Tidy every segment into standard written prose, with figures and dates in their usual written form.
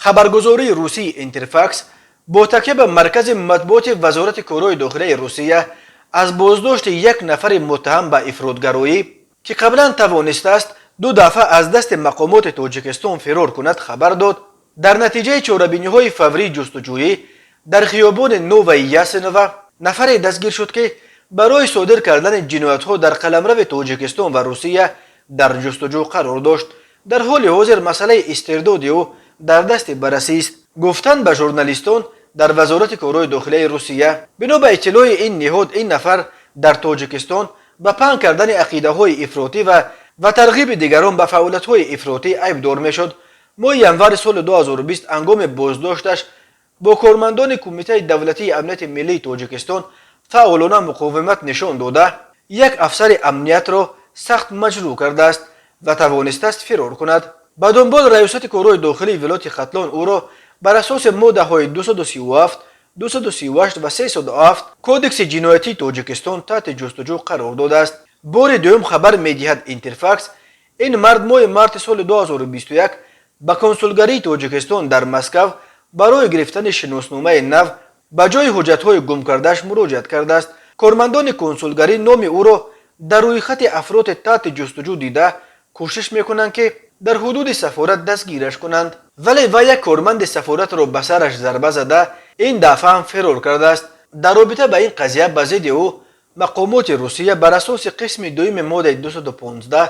Хабаргузории русии Интерфакс бо такя ба маркази матбуоти Вазорати корҳои дохилаи Русия аз боздошти як нафари муттаҳам ба ифротгароӣ, ки қаблан тавонистааст ду дафъа аз дасти мақомоти Тоҷикистон фирор кунад, хабар дод. Дар натиҷаи чорабиниҳои фаврии ҷустуҷӯӣ дар хиёбони Новая Ясенова нафаре дастгир шуд, ки барои содир кардани ҷиноятҳо дар қаламрави Тоҷикистон ва Русия дар ҷустуҷӯ қарор дошт. Дар ҳоли ҳозир масъалаи истирдоди ӯ дар дасти баррасист, гуфтанд ба журналистон дар Вазорати корҳои дохилаи Русия. Бино ба иттилои ин ниҳод, ин нафар дар Тоҷикистон ба паҳн кардани ақидаҳои ифротӣ ва тарғиби дигарон ба фаъолиятҳои ифротӣ айбдор мешуд. Моҳи январи соли 2020 ҳангоми боздошташ бо кормандони Кумитаи давлатии амнияти миллии Тоҷикистон фаъолона муқовимат нишон дода, як афсари амниятро сахт маҷрӯҳ кардааст ва тавонистааст фирор кунад. Ба дунбол Раёсати корҳои дохилии вилояти Хатлон ӯро бар асоси моддаҳои 237, 238 ва 307 Кодекси ҷиноятии Тоҷикистон таҳти ҷустуҷӯ қарор додааст. Бори дуюм, хабар медиҳад Интерфакс, ин мард моҳи марти соли 2021 ба консулгарии Тоҷикистон дар Москав барои гирифтани шиносномаи нав ба ҷои ҳуҷҷатҳои гумкардааш муроҷиат кардааст. Кормандони консулгарӣ номи ӯро дар рӯйхати афроди таҳти ҷустуҷӯ дида, кӯшиш мекунанд, ки дар ҳудуди сафорат дастгираш кунанд, вале вай як корманди сафоратро ба сараш зарба зада, ин дафъа ҳам фирор кардааст. Дар робита ба ин қазия ба зидди ӯ мақомоти Русия бар асоси қисми дуюми моддаи 215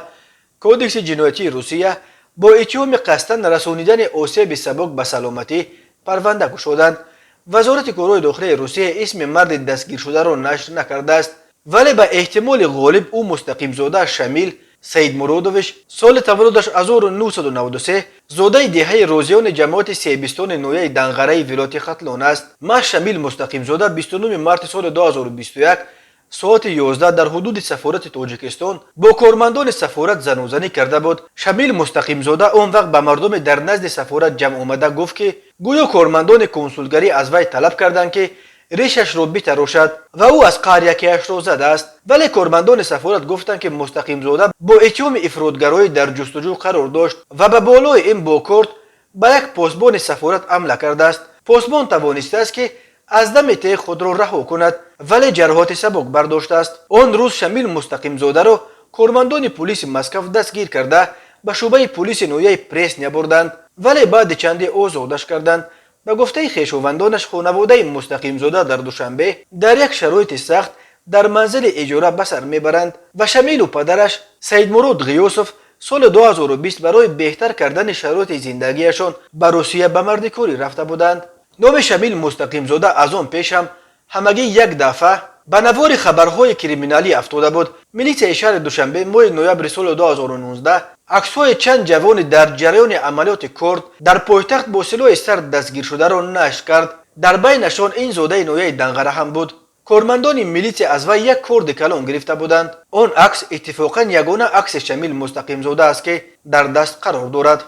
Кодекси ҷиноятии Русия бо иттиҳоми қасдан расонидани осеби сабук ба саломатӣ парванда кушоданд. Вазорати корҳои дохилаи Русия исми марди дастгиршударо нашр накардааст, вале ба эҳтимоли ғолиб ӯ Мустақимзода Шамил Саидмуродович, соли таваллудаш 1993, зодаи деҳаи Розиёни ҷамоати Себистони ноҳияи Данғараи вилояти Хатлон аст. Маҳз Шамил Мустақимзода 29 марти соли 2021 соати 11 дар ҳудуди сафорати Тоҷикистон бо кормандони сафорат занозанӣ карда буд. Шамил Мустақимзода он вақт ба мардуме дар назди сафорат ҷамъ омада гуфт, ки гӯё кормандони консулгарӣ аз вай талаб карданд, ки ришашро битарошад, ва ӯ аз қаҳр якеашро задааст. Вале кормандони сафорат гуфтанд, ки Мустақимзода бо иттиҳоми ифротгароӣ дар ҷустуҷӯ қарор дошт ва ба болои ин бо корд ба як посбони сафорат ҳамла кардааст. Посбон тавонистааст, ки аз дами теғ худро раҳо кунад, вале ҷароҳати сабук бардоштааст. Он рӯз Шамил Мустақимзодаро кормандони пулиси Москав дастгир карда, ба шӯъбаи пулиси ноҳияи Пресня бурданд, вале баъди чанде озодаш карданд. Ба гуфтаи хешовандонаш, хонаводаи Мустақимзода дар Душанбе дар як шароити сахт дар манзили иҷора ба сар мебаранд ва Шамилу падараш Саидмурод Ғиёсов соли 2020 барои беҳтар кардани шароити зиндагиашон ба Русия ба мардикорӣ рафта буданд. Номи Шамил Мустақимзода аз он пеш ҳам ҳамагӣ як дафъа ба навори хабарҳои криминалӣ афтода буд. Милитсияи шаҳри Душанбе моҳи ноябри соли 2019 аксҳои чанд ҷавони дар ҷараёни амалиёти корд дар пойтахт бо силоҳи сард дастгиршударо нашр кард. Дар байнашон ин зодаи ноҳияи Данғара ҳам буд. Кормандони милитсия аз вай як корди калон гирифта буданд. Он акс иттифоқан ягона акси Шамил Мустақимзода аст, ки дар даст қарор дорад.